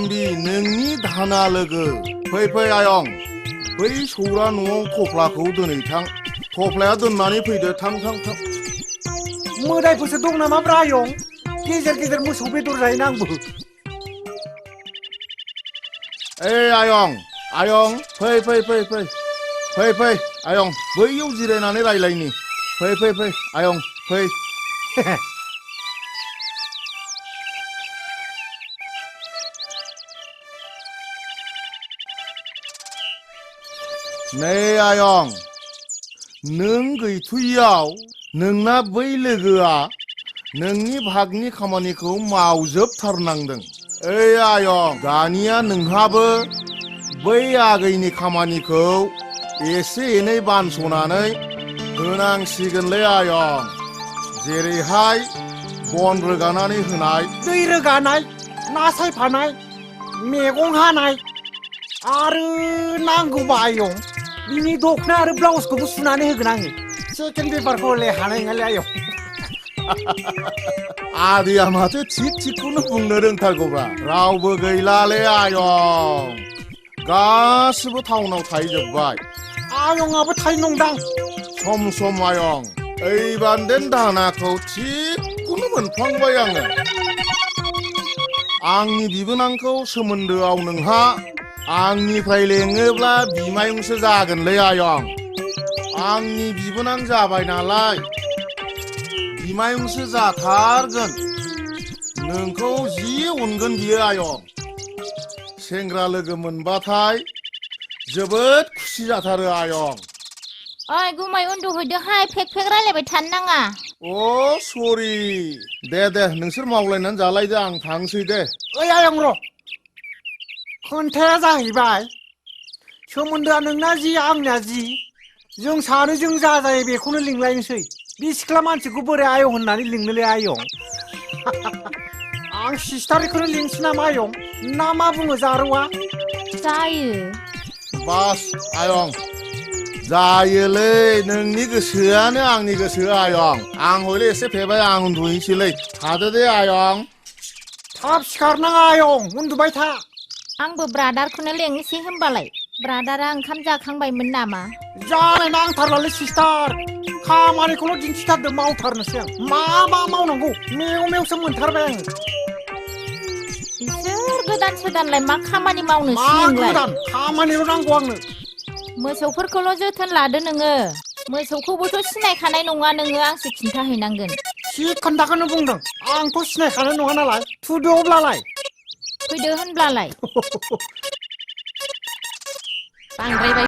जाम्बि नोंनि दाहोना लोगो फै फै आयं बै सौरा न'आव थफ्लाखौ दोनैथां थफ्लाया दोननानै फैदो थां थां थां मोदायफोरसो दं नामाब्रा आयं गेजेर गेजेर मोसौ बेदर जायोना आंबो आयं आयं फै फै फै फै फै फै आयं बैयाव जिरायनानै रायलायनि फै फै फै आयं फै नै आयं नों गैथ'यैयाव नोंना बै लोगोआ नोंनि भागनि खामानिखौ मावजोबथारनांदों आयं दानिया नोंहाबो बै आगैनि खामानिखौ एसे एनै बानस'नानै होनांसिगोनलै आयं जेरैहाय बन रोगानानै होनाय दै रोगानाय ना सायफानाय मैगं हानाय आरो नांगौबा आयं बिनि दखना आरो ब्लाउसखौबो सुनानै होगोन आङो सेकेन्ड पेपारखौ हले हानाय नङालै आयं आदैया माथो थिग थिगखौनो बुंनो रोंथारगौब्रा रावबो गैलालै आयं गासिबो टाउनाव थाहैजोब्बाय आयंआबो थायो नंदां सम सम आयं ओइबान्देन दाहोनाखौ थिगखौनो मोनफ्लांबाय आङो आंनि बिबोनांखौ सोमोन्दोआव नोंहा आंनिफ्राय लेङोब्ला बिमायंसो जागोनलै आयं आंनि बिबोनां जाबाय नालाय बिमायंसो जाथारगोन नोंखौ जि अनगोन बियो आयं सेंग्रा लोगो मोनबाथाय जोबोद खुसि जाथारो आयं ओइ गुमै उन्दुहैदोहाय फेक फेक रायलायबाय थानो नाङा सरि दे नोंसोर मावलायनानै जालायदो आं थांसै दे ओइ आयं र' खोन्थाया जाहैबाय सोमोन्दोआ नोंना जि आंना जि जों सानैजों जा जायो बेखौनो लिंलायनोसै बे सिख्ला मानसिखौ बोरै आयं होननानै लिंनोलै आयं आं सिस्टारखौनो लिंसै नामा आयं ना मा बुङो जारौआ जायो बास आयं जायोलै नोंनि गोसोआनो आंनि गोसो आयं आं हयले एसे फेबाय आं उन्दुहैसैलै थादो दे आयं थाब सिखारनाङा आयं उन्दुबाय था आंबो ब्रादारखौनो लेंनोसै होमबालाय ब्रादारा ओंखाम जाखांबायमोन नामा जानो नांथारलालै सिस्टार खामानिखौल' दिन्थिथारदो मावथारनोसै आं मा मावनांगौ मेव मेवसो मोनथारबाय आङो बिसोर गोदान सोदानलाय मा खामानि मावनो मा सिनोंलाय गोदान खामानिल' नांगौ आंनो मोसौफोरखौल' जोथोन लादो नोङो मोसौखौबोथ' सिनायखानाय नङा नोङो आंसो खिन्थाहैनांगोन थिग खोन्थाखौनो बुंदों आंथ' सिनायखानाय नङा नालाय थुदो अब्लालाय फैदो होनब्लालाय बांद्रायबाय